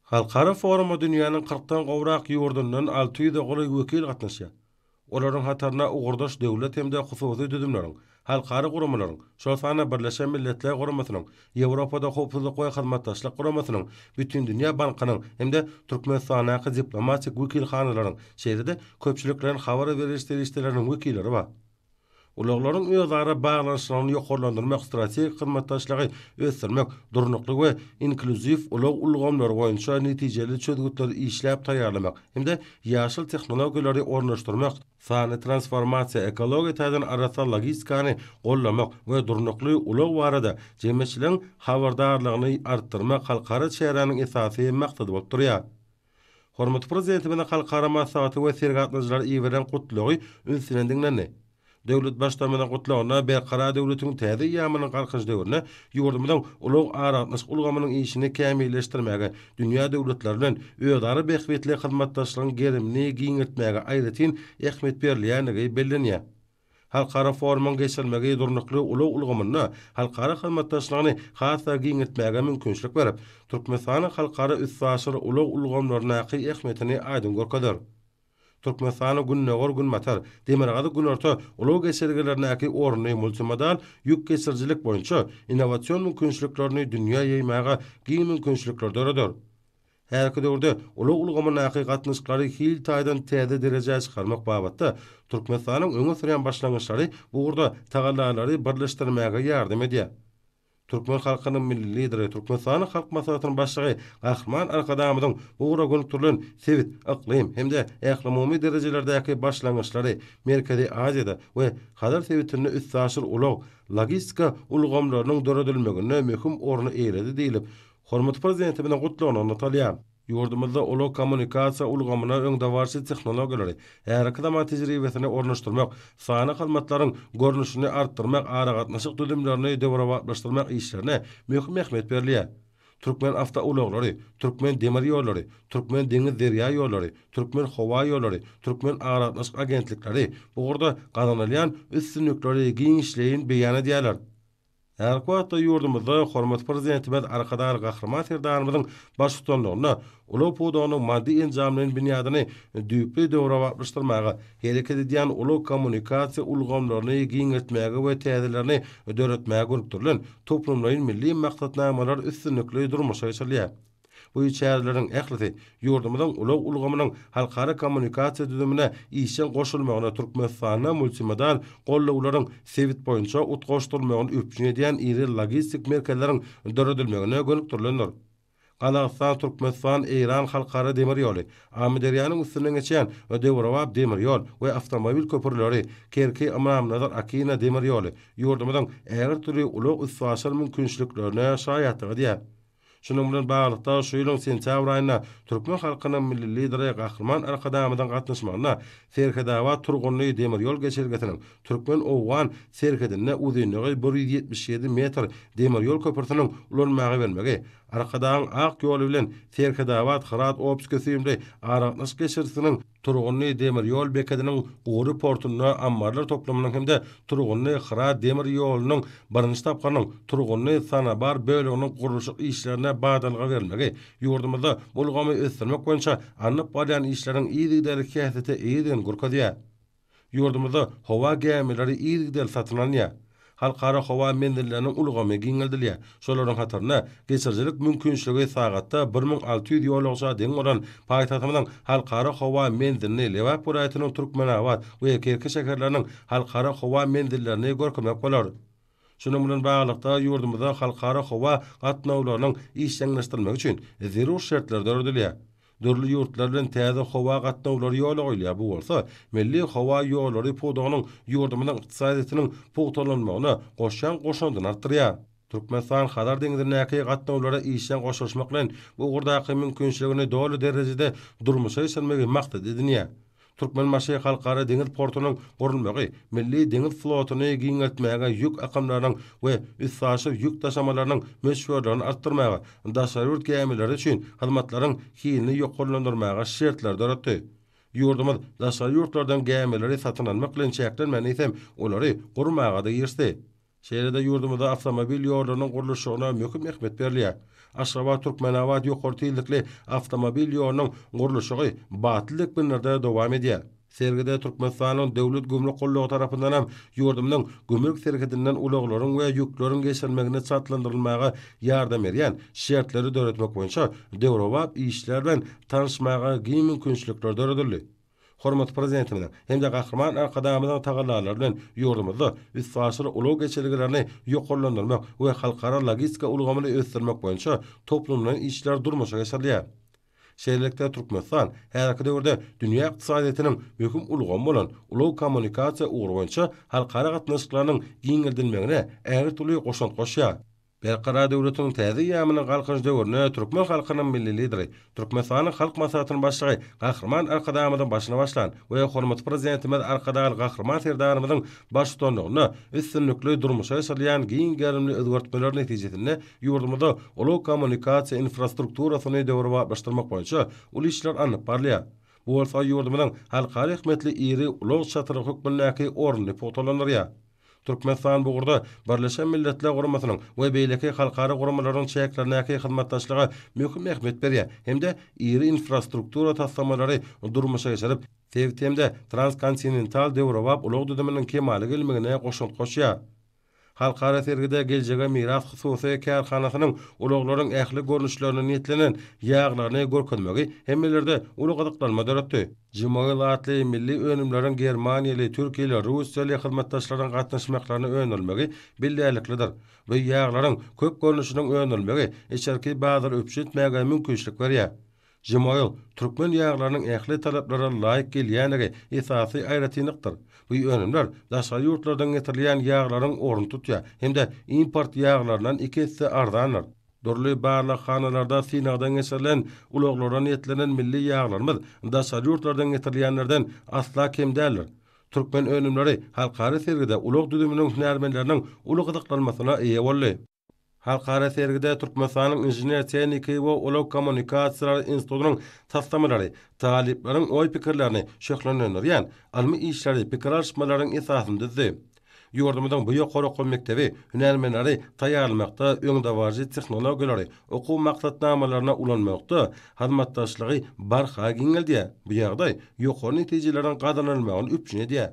Halkara foruma dünýäniň kyrkdan gowrak ýurdundan 600-e golaý wekil gatnaşýar. Olaryň hatarynda ugurdaş döwlet hem-de hususy düzümleriň, halkara guramalaryň, şol sanda Birleşen Milletler Guramasynyň, Ýewropada Howpsuzlyk we Hyzmatdaşlyk Guramasynyň, Bütindünýä bankynyň hem-de Türkmenistandaky diplomatik wekilhanalaryň, şeýle-de köpçülikleýin habar beriş serişdeleriniň wekilleri bar. Ulaglaryň özara baglanyşygyny ýokarlandyrmak, strategik hyzmatdaşlygy ösdürmek, durnukly we inklýuziw ulag ulgamlary boýunça netijeli çözgütleri işläp taýýarlamak hem-de ýaşyl tehnologiýalary ornaşdyrmak, sanly transformasiýa, ekologiýa taýdan arassa logistikany goldamak we durnukly ulag barada jemgyýetçiligiň habardarlygyny artdyrmak halkara çäräniň esasy maksady bolup durýar. Hormatly Prezidentimiziň halkara maslahata we sergä gatnaşyjylara iberen Gutlagy üns bilen diňlendi. Döwlet Baştutanymyzyň Gutlagynda Berkarar döwletiň täze eýýamynyň Galkynyş döwründe ýurdumyzyň ulag-aragatnaşyk ulgamynyň işini kämilleşdirmäge, dünýä döwletleri bilen özara bähbitli hyzmatdaşlygyň gerimini giňeltmäge aýratyn ähmiýet berilýändigi bellenýär. Halkara forumyň geçirilmegi durnukly ulag ulgamynda halkara hyzmatdaşlygyny has-da giňeltmäge mümkinçilik berip, Türkmenistanyň halkara üstaşyr ulag ulgamlaryndaky ähmiýetini aýdyň görkezer. Türkmenistanyň Gündogar-Günbatar, Demirgazyk-Günorta ulag geçelgelerindäki orny multimodal ýük geçirijilik boýunça innowasion mümkinçiliklerini dünýä ýaýmaga giň mümkinçilikler döreder. Häzirki döwürde ulag ulgamyndaky gatnaşyklary hil taýdan täze derejä çykarmak babatda Türkmenistanyň öňe sürýän başlangyçlary bu ugurda tagallalary birleşdirmäge ýardam edýär. Türkmen halkynyň Milli Lideri, Türkmenistanyň Halk Maslahatynyň Başlygy Gahryman Arkadagymyzyň bu ugra gönükdirilen sebit, yklym hem-de ählumumy derejelerdäki başlangyçlary Merkezi Aziýada we Hazar sebitinde üstaşyr ulag, logistika ulgamlarynyň döredilmeginde möhüm orny eýeledi diýlip, Hormatly Prezidentimiziň Gutlagynda nygtalýar. Ýurdumyzda ulag-kommunikasiýa ulgamyna öňdebaryjy tehnologiýalary, häzirki zaman tejribesini ornaşdyrmak, sanly hyzmatlaryň görnüşini artdyrmak, aragatnaşyk düzümlerini döwrebaplaşdyrmak işlerine möhüm ähmiýet berilýär. Türkmen awtoulaglary, Türkmen demir ýollary, Türkmen deňiz derýa ýollary, Türkmen howa ýollary, Türkmen aragatnaşyk agentlikleri bu ugurda gazanylýan üstünlikleri giňişleýin beýan edýärler. Häzirki wagtda ýurdumyzda hormatly Prezidentimiz Arkadagly Gahryman Serdarymyzyň baştutanlygynda ulag pudagynyň maddy-enjamlaýyn binýadyny düýpli döwrebaplaşdyrmaga, hereket edýän ulag-kommunikasiýa ulgamlaryny giňeltmäge we täzelerini döretmäge gönükdirilen toplumlaýyn milli maksatnamalar üstünlikli durmuşa geçirilýär. Bu çäreleriň ählisi ýurdumyzyň ulag ulgamynyň halkara kommunikasiýa düzümine işjeň goşulmagyna, Türkmenistanda multimodal gollawlaryň sebit boýunça utgaşdyrylmagyny üpjün edýän iri logistik merkezleriň döredilmegine gönükdirilendir. Gazagystan, Türkmenistan, Eýran halkara demir ýoly, Amyderýanyň üstünden geçýän döwrebap demir ýol we awtomobil köprüleri, Kerki, Ymamnazar, Akina demir ýoly ýurdumyzyň ägirt uly ulag-üstaşyr mümkinçiliklerine şaýatlyk edýär. Şunuň bilen baglylykda, şu ýylyň sentýabr aýynda türkmen halkynyň Milli Lideri Gahryman Arkadagymyzyň gatnaşmagynda Serhetabat-Turgundy demir ýol geçelgesiniň türkmen-owgan serhedinde uzynlygy 177 metr demir ýol köprüsiniň ulanmaga bermegi, Arkadagyň ak ýoly bilen Serhetabat-Hyrat-Obskiý süýümli aragatnaşyk geçirijisiniň Turgundy demir ýol bekediniň gury portunda ammarlar toplumynyň hem-de Turgundy-Hyrat demir ýolunyň birinji tapgyrynyň Turgundy-Sanabar böleginiň gurluşyk işlerine badalga berilmegi ýurdumyzda bu ulgamy ösdürmek boýunça alnyp barylýan işleriň yzygiderli häsiýete eýedigini görkezýär. Ýurdumyzda howa gämileri yzygiderli satyn alynýar. Halkara howa menzilleriniň ulgamy giňeldilýär. Şolaryň hatarynda geçirijilik mümkinçiligi sagatda 1600 ýolagça deň bolan paýtagtymyzyň Halkara howa menzilini, Lebap welaýatynyň Türkmenabat we Kerki şäherleriniň halkara howa menzillerini görkezmek bolar. Şunuň bilen baglylykda, ýurdumyzda halkara howa gatnawlarynyň işjeňleşdirilmegi üçin zerur şertler döredilýär. Dürli ýurtlar bilen täze howa gatnawlary ýola goýulýar, bu bolsa milli howa ýollary pudagynyň ýurdumyzyň ykdysadyýetiniň pugtalanmagyna goşýan goşandyny artdyrýar. Türkmenistan Hazar deňzindäki gatnawlara işjeň goşulyşmak bilen, bu ugurdaky mümkinçiligini doly derejede durmuşa geçirmegi maksat edinýär. Türkmenbaşy Halkara deňiz portunyň gurulmagy milli deňiz flotuny giňeltmäge, ýük akymlarynyň we üstaşyr ýük daşamalarynyň möçberlerini artdyrmaga, daşary ýurt gämileri üçin hyzmatlaryň hilini ýokarlandyrmaga şertleri döretdi. Ýurdumyz daşary ýurtlardan gämileri satyn almak bilen çäklenmän, eýsem, olary gurmaga-da girişdi. Şeýle-de ýurdumyzda awtomobil ýollarynyň gurluşygyna möhüm ähmiýet berilýär. Aşgabat-Türkmenabat ýokary tizlikli awtomobil ýolunyň gurluşygy batly depginlerde dowam edýär. Sergide Türkmenistanyň Döwlet gümrük gullugy tarapyndan hem ýurdumyzyň gümrük serhedinden ulaglaryň we ýükleriň geçirilmegini çaltlandyrylmaga ýardam berýän şertleri döretmek boýunça döwrebap işler bilen tanyşmaga giň mümkinçilikler döredildi. Hormatly Prezidentimiziň hem-de Gahryman Arkadagymyzyň tagallalary bilen ýurdumyzda üstaşyr ulag geçelgelerini ýokarlandyrmak we halkara logistika ulgamyny ösdürmek boýunça toplumlaýyn işler durmuşa geçirilýär. Şeýlelikde, Türkmenistan häzirki döwürde dünýä ykdysadyýetiniň möhüm ulgamy bolan ulag-kommunikasiýa ugry boýunça halkara gatnaşyklarynyň giňeldilmegine ägirt uly goşant goşýar. Berkarar döwletiň täze eýýamynyň Galkynyş döwründe türkmen halkynyň Milli Lideri, Türkmenistanyň Halk Maslahatynyň Başlygy Gahryman Arkadagymyzyň başyny başlan we hormatly Prezidentimiz Arkadagly Gahryman Serdarymyzyň baştutanlygynda üstünlikli durmuşa geçirilýän giň gerimli özgertmeler netijesinde Ýurdumyzda ulag-kommunikasiýa infrastrukturasyny döwrebaplaşdyrmak boýunça uly işler alnyp barylýar. Bu bolsa ýurdumyzyň halkara ähmiýetli iri ulag çatrygy hökmündäki ornuny pugtalandyrýar. Türkmenistan bu ugurda Birleşen Milletler Guramasynyň we beýleki halkara guramalaryň çäklerindäki hyzmatdaşlyga möhüm ähmiýet berýär hem-de iri infrastruktura taslamalary durmuşa geçirip, sebit hem-de transkontinental döwrebap ulag düzüminiň kemala gelmegine goşant goşýar. Halkara sergide Geljege miras hususy kärhanasynyň ulaglaryň ähli görnüşlerine niýetlenen ýaglaryny görkezmegi hemmelerde uly gyzyklanma döretdi. Jimoil atly milli önümleriň germaniýaly, türkiýeli, russiýaly hyzmatdaşlaryň gatnaşmaklaryna öndürilmegi bellärliklidir. Bu ýaglaryň köp görnüşiniň öndürilmegi içerki bazary üpjün etmäge mümkinçilik berýär. Jimoil türkmen ýaglarynyň ähli talaplara laýyk gelýändigi esasy aýratynlykdyr. Bu önümler daşary ýurtlardan getirilýän ýaglaryň ornuny tutýar hem-de import ýaglaryndan iki esse arzandyr. Dürli barlaghanalarda synagdan geçirilen ulaglara niýetlenen milli ýaglarymyz daşary ýurtlardan getirilýänlerden asla kem däldir. Türkmen önümleri halkara sergide ulag düzüminiň hünärmenleriniň uly gyzyklanmasyna eýe boldy. Halkara sergide Türkmenistanyň Inžener-tehniki we ulag kommunikasiýalary institutynyň taslamalary talyplaryň oý-pikirlerini şöhlenlendirýän ylmy işleri pikir alyşmalaryň esasyny düzdi. Ýurdumyzyň bu ýokary okuw mekdebi hünärmenleri taýýarlamakda öňdebaryjy tehnologiýalary okuw maksatnamalarynda ulanmakda hyzmatdaşlygy barha giňeldýär. Bu ýagdaý ýokary netijeleriň gazanylmagyny üpjün edýär.